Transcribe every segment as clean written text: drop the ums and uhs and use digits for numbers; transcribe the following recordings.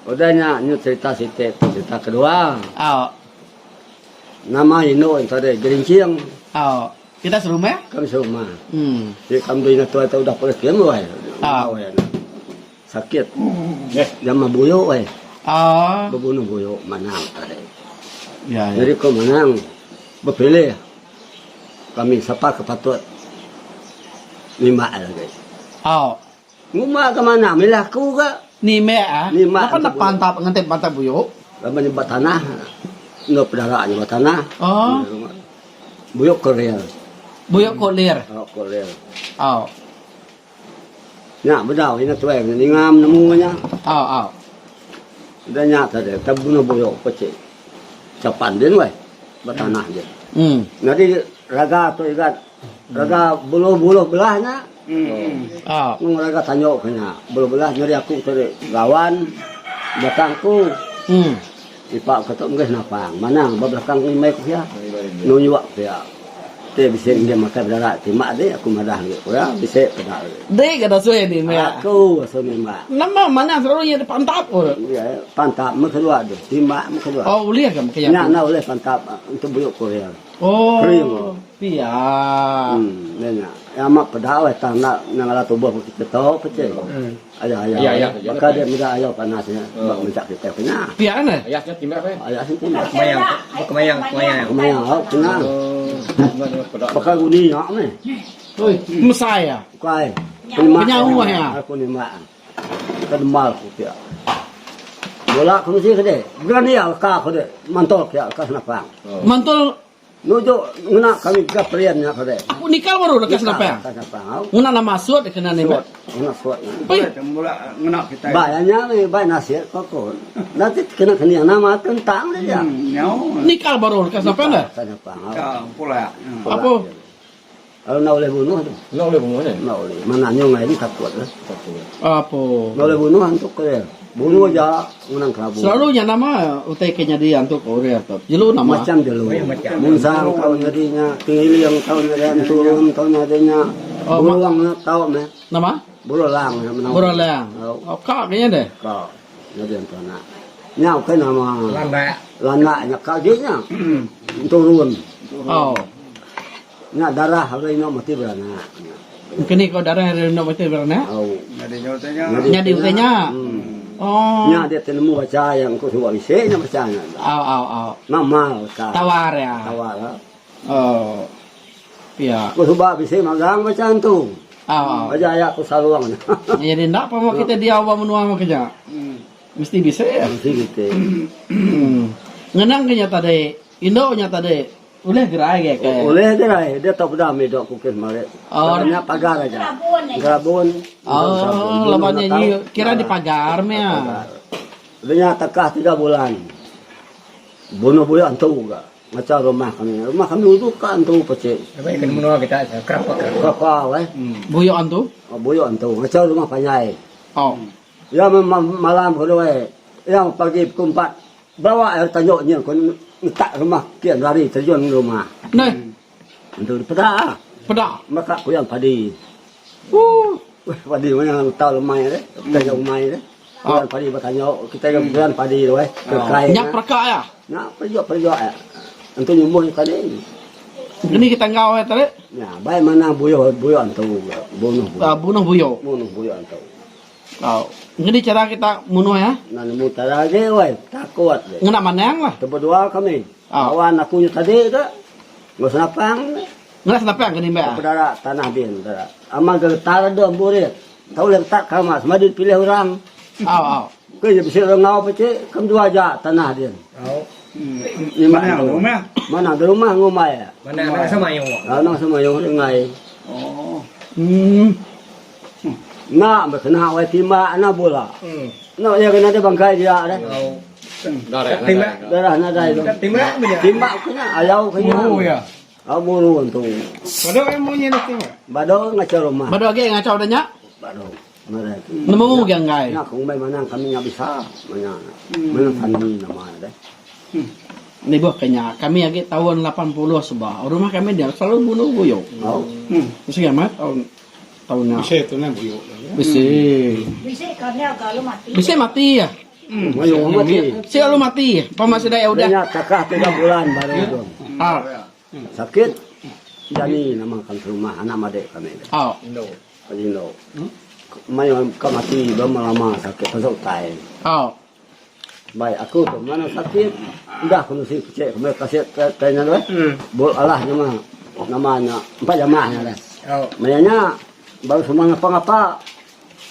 Udah nya nyu cerita siti tu cerita kedua. Au. Nama indu nya tadi Gerincing. Au. Kita serumah? Kami serumah. Hmm. Jadi kami dua ina tuai tu udah pulih kin wai. Au. Sakit. Jama buyu wai. Au. Bebunuh buyu manang tadi. Ya, ya. Jadi ko manang bepilih kami sapa ke patut nimbak lagi. Au. Ngumba ke manah milih aku ga. Nimbak ah. Nimbak Lapa enda pantap ngenti pantap buyu. Laban nya ba tanah enggau pedara nya ba tanah. Oh. Buyu ko lir. Buyu ko lir. Oh ko lir. Au. Nya bedau ina tuai ninga nemu nya. Au au. Udah nya tadi tebunuh buyu pecik. Chapan din weh ba tanah din. Hmm. Nyadi raga tu igat raga buluh-buluh belah nya. Ah. Mung raga tanyo ke nya buluh belah nyadi aku tadi lawan belakang ku. Hmm. Ipa ke tu mengah senapang manang ba belakang ku nyemai ku pia nunjuk pia. Ti bisi enggai makai bedara ti mak adi aku madah agi ku iya bisi peda agi. Dei ga dasuh ni meh. Aku asuh nimbak. Nama manah selalu iya dipantap ku. Iya pantap meh kedua tu timbak meh kedua. Oh ulih ga meh Nya enda ulih pantap untuk buyu kurir. Oh Kering. pia. Hmm nya nya. Amat peda weh tang enda ngala tubuh kita tu pecik. Ayah ayah. Ayah ayah. Baka dia meda ayah panas nya ba meda kitai ke nya. Pia ne. Ayah nya timbak meh. Ayah nya timbak. Kemayang kemayang kemayang. Kemayang au kena. Baka guni nya meh. Oi, mesai ah. Bukai. Penyauh ya. Aku nimbak. Kedemal ku pia. Bola ku mesti kede. Berani leka ku de. Mantul pia leka senapang. Mantul Nuju ngena kami ga perian nya tadi. Aku nikal baru leka senapang. Leka senapang au. Ngena nama suit kena ni. Suit. Ngena suit. Oi. Ngena kitai. Ba ya nya ni ba nasir ko ko. Nanti kena kena nama tentang dia. Hmm, Nikal baru leka senapang dah. Leka senapang au. Ka pula. Apa? Lalu enda ulih bunuh tu. Enda ulih bunuh nya. Enda ulih. Mana nyungai ni takut lah. Takut. Apo. Enda ulih bunuh antu ke dia. Bunuh aja ngenang kelabu. Selalu nya nama utai ke nyadi antu ke orang tu. Jelu nama? Macam jelu. Munsang tau nyadi nya, tengiling tau nyadi, enturun tau nyadi nya. Oh, Beruang nya tau meh. Nama? Berulang nya menau. Berulang. Oh, ka ke nya deh. Ka. Nyadi antu anak. Nya ukai nama. Landak. Landak nya ka agi nya. Enturun. Oh. Nya darah ari inu mati beranak. Keni ko darah ari inu mati beranak? Au. Nyadi nya utai nya. Nyadi utai nya. Oh. Nya dia ti nemu bacha iya engku suba bisi nya bacha nya. Au au au. Nama bacha. Tawar iya. Tawar. Oh. Pia. Ku suba bisi magang bacha entu. Au au. Aja aya ku salung nya. Nyadi enda pama kita diau ba menua meh nya. Mesti bisi. Mesti bisi. Ngenang ke nya tadi, indu nya tadi. Ulih gerai ge ke. Ulih gerai dia tau peda mih dok kukis mari. Oh. Laban nya pagar aja. Gerabun. Oh, laban nya nyi kira di pagar meh ah. Udah nya takah tiga bulan. Bunuh buya antu ga. Ngacha rumah kami. Rumah kami udu ka antu pecik. Laban nya kena menua kita kerapa kerapa. Kerapa weh. Buya antu? Oh, buya antu. Ngacha rumah panjai. Oh. Ya malam ku doi. Yang pagi pukul empat Bawa iya tanjok nyin ku ngetak rumah kian lari terjun rumah. Neh. Entu peda. Peda. Meka kuyang padi. Ooh. Padi maya ngetau lemai deh, tanjok umai deh. Kuyang padi ba tanjok kitai ga kuyang padi tu eh. Kekai. Nya pereka iya. Nya perejok perejok iya. Entu nyumbuh nya tadi. Keni kita enggau iya tadi? Nya bai manang buyoh buyoh antu bunuh buyoh. Bunuh buyoh. Bunuh buyoh antu. Tau. Ngeni chara kita munuh iya? Enda nemu chara agi weh, takut deh. Ngena manang lah. Tebedua kami. Au. Kawan aku nya tadi ke enggau senapang. Ngena senapang ke nimbak? Pedara tanah din pedara. Amat gegetar deh burit. Tau ulih getar ke amat semadi dipilih orang. Au au. Ke nya bisi orang ngau pecik ke menua aja tanah din. Au. Nimbak Manang entu. rumah. Manang di rumah ngumbai. Manang nang semayuh. Nang semayuh dengai. Oh. Hmm. Enda meh kena wai timbak enda bula. Enda iya ke nadai bangkai dia deh. Timbak. Darah nadai tu. Timbak meh nya. Timbak ke nya ayau ke nya. Buru iya. Au buru entu. Badu ai munyi nya timbak. Badu ngachau rumah. Badu agi ngachau dah nya. Badu. Nadai. Nemu ga enggai. Nya ku ngumbai manang kami nya bisa. Maya manang tani nama deh. Lebuh ke nya, kami agi taun 80 suba, rumah kami dia selalu bunuh buyuk. Au. Sigi amat taun. Tau nya. Bisi tu nah buyuk. Bisi. Bisi kena ga lalu mati. Bisi mati ya. Mayuh mati. Bisi lalu mati. Pama sida iya udah. Nya takah 3 bulan baru tu. Ha. Sakit. Jani nama kami serumah anak madik kami. Ha. Indo. Mayuh ka mati belama-lama sakit pasal utai. Ha. Baik aku tu mana sakit udah aku nusi kecik kami kasih tanya tu eh. Bol alah nama nama nya empat jamah nya deh. Maya nya baru semua ngapa-ngapa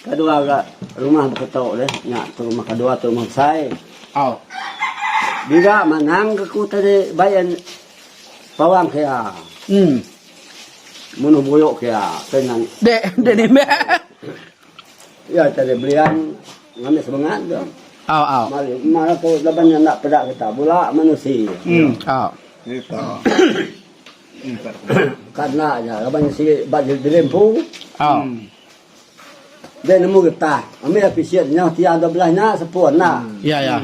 kedua ga rumah beketok deh nya tu rumah kedua tu rumah besai. Giga manang ke ku tadi baik pawang ke iya. Munuh buyuk ke iya tengan. Dek dek nimbak. Iya tadi belian ngambil semengat tu. Au au. Mari mana tu laban nya enda peda kita bula manusia. Au. Kana aja laban nya sigi ba diri empu. Au. Dei nemu getah. Ambil pisit nya tiang 12 nya sepun enda. Ya ya.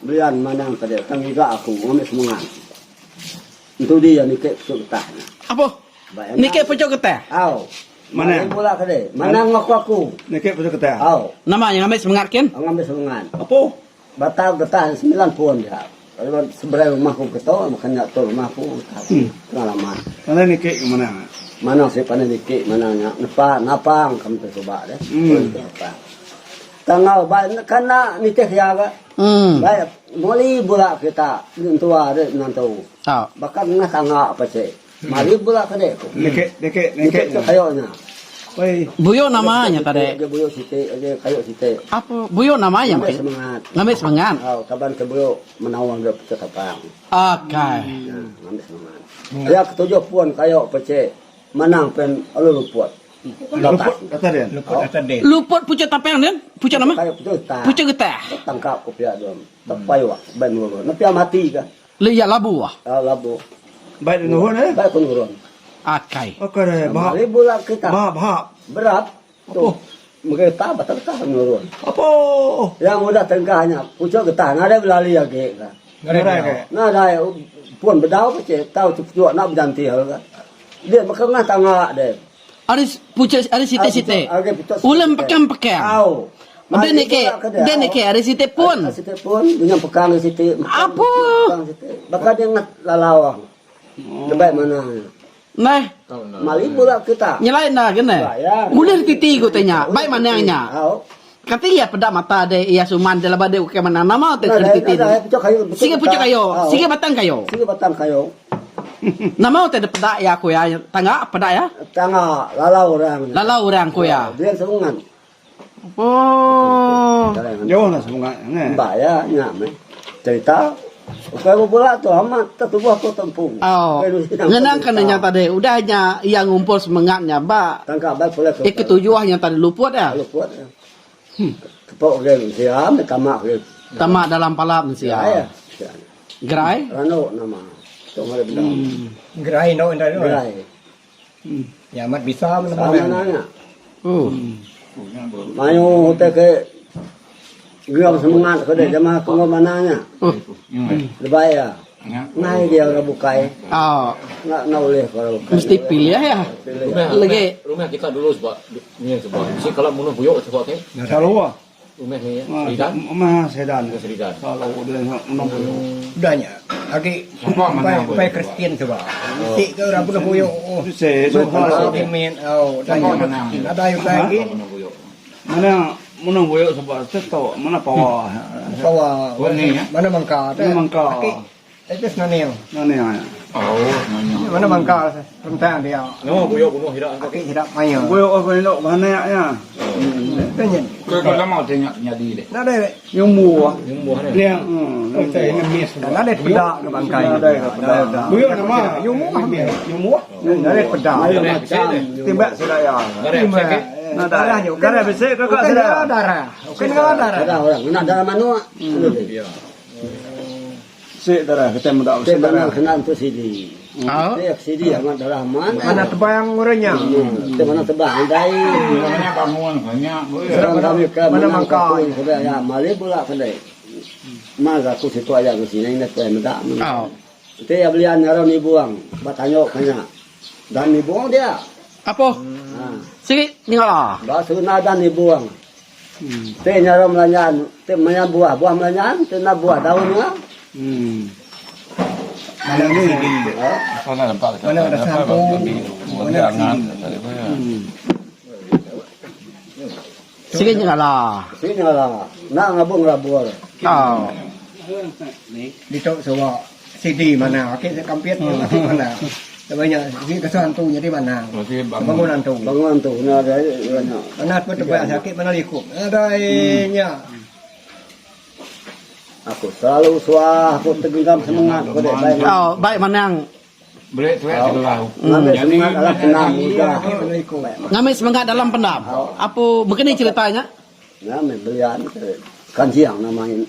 Belian manang tadi tang ngiga aku ngambil semengat. Entudi iya niki puchuk getah nya. Apoh. Niki puchuk getah. Au. Mana? Pula ke deh. Mana ngaku aku. Niki puchuk getah. Au. Nama nya ngambil semengat kin? Ngambil semengat. Apoh. Batal getah 9 pun dia. Kalau seberai rumah aku keto, makan nya tu rumah aku getah. Pengalaman. Mana niki ke mana? Mana si pandai niki mana nya nepa napang kami tu suba deh. Napang. Tangau ba kena nitih iya ga. Baik muli bula kita entua deh nantu. Baka ngah tangga apa sik. Mari bula ke dek ku. Niki niki niki tu kayu nya. Oi. Buyo nama nya tadi. Dia buyo siti dia kayu siti. Apa buyo nama nya mungkin? Semangat. Ngambil semangat. Oh, kaban ke buyo menawang dia pecah tapang. Okey. Ya, ngambil semangat. Ya ketujuh pun kayu pecah menang pen alu luput. Luput kata dia. Luput kata dia. Luput pucuk tapang dia. Pucuk nama? Kayu pucuk getah. Pucuk getah. Tangkap ko pihak dia. Tepai wah ben mulu. Nepia mati ka. Le iya labu ah. Ah labu. Baik dia nurun eh. Baik aku nurun. Akai. Okey deh. Bahap. Mari bula kita. Bahap bahap. Berat. Apa? Mungkin getah batal getah nurun. Apa? Yang mudah tengkahnya pucuk getah nadai belali agi ka. Nadai ke? Nadai pun bedau ke cik tau pucuk nak bejanti hal ka. Dia mekengah tangga deh. Ari pucuk ari siti-siti. Ulun pekang-pekang. Au. Deh niki, deh niki ari siti pun. Ari siti pun dengan pekang ari siti. Apo? Baka dia ngat lalau. Lebai mana. Nah. Mali pula kita. Nyelai enda kene. Ulih titi ku te nya, bai manang nya. Au. Kati iya peda mata deh iya suman deh laban deh ukai manang nama te kena titi deh. Sigi puchuk kayu, sigi batang kayu. Sigi batang kayu. Nama utai deh peda iya ku iya tangga peda iya. Tangga lalau orang. Lalau orang ku iya. Biar semungan. Oh. Jauh lah semungan ne. Ba iya nya meh. Cerita ukai bebula tu amat tetubuh aku tempu. Oh. Ngenang ke nya tadi udah nya iya ngumpul semengat nya ba. Tangka ba pulai ke. Eh ketujuh nya tadi luput iya. Luput. Kepok ke mensia meh tama ke. Tama dalam pala mensia. Ya. Gerai? Rano nama. Tu mari benda. Gerai endo enda tu. Gerai. Ya amat bisa mana mana nya. Oh. Mayuh utai ke geram semangat ke deh jama aku enggau mana nya. Lebai iya. Ngai dia orang bukai. Oh. Enda enda ulih ke orang bukai. Mesti pilih ya. Pilih. Legi. Rumah kita dulu sebab ni sebab si kalau munuh buyuk sebab ke. Selalu ah. Rumah ni Seridan. Rumah Seridan. Seridan. Selalu dia munuh buyuk. Udah nya. Agi sampai sampai Kristian suba. Bisi ke orang bunuh buyuk. Bisi suba. Oh, udah nya. Nadai utai agi. Mana munuh buyuk suba setok mana pawa. Pawa. Mana mangka. Mana mangka. Aki itu senaning. Senaning ya. Oh, Mana mangka rentang dia. Nama buyuk bunuh hidak. Aki hidak maya. Buyuk apa elok mana ya. Itu nya. Kau lama tengok nyadi deh. Nadai Nyumbu ah. Nyumbuh ni. Dia. Hmm. Nadai peda ke bangkai. Nadai peda. Buyuk nama. Nyumbu. Nyumbu. Nadai peda. Mayuh macam. Timbak sedaya. Nadai Nadai. Darah besi ke kak sedaya. Darah. Bukan darah. Darah orang. Nak darah manuk. Ya. Sik darah kita muda Te mana kena untuk sidi. Oh. Te sidi amat darah man. Mana tebang orangnya. Te mana tebang dai. Banyak bangun banyak. Sekarang kami ke Mana mana mangka. mangka kedai ya mali pula kedai. Mas aku situ aja ke sini nak tuai meda. Oh. Te ya belian ngaran ni buang, batanyok kanya. Dan ni buang dia. Apo? Ha. Sigi nyengala. Ba suna dan dibuang. Ti nyara melanyan, ti maya buah, buah melanyan, ti enda buah daun nya. Mana sigi. Mana ada sampu. Mana sigi. Sigi nyengala. Sigi nyengala. Enda ngabung rabur. Oh. Ditu suba sidi mana agi sekampit agi mana. Lebuh nya sigi kesuh antu nyadi mana. Bangun antu. Bangun antu nya ada nya. Mana pun tebas agi mana likup. Adai nya. Aku selalu suah aku tegenggam semangat aku dek baik. Oh, baik manang. Beri tuai sebelah. Ngambil semangat dalam pendam udah. Ngambil semangat dalam pendam. Apo begini ceritanya? Ngambil belian kanjiang nama ini.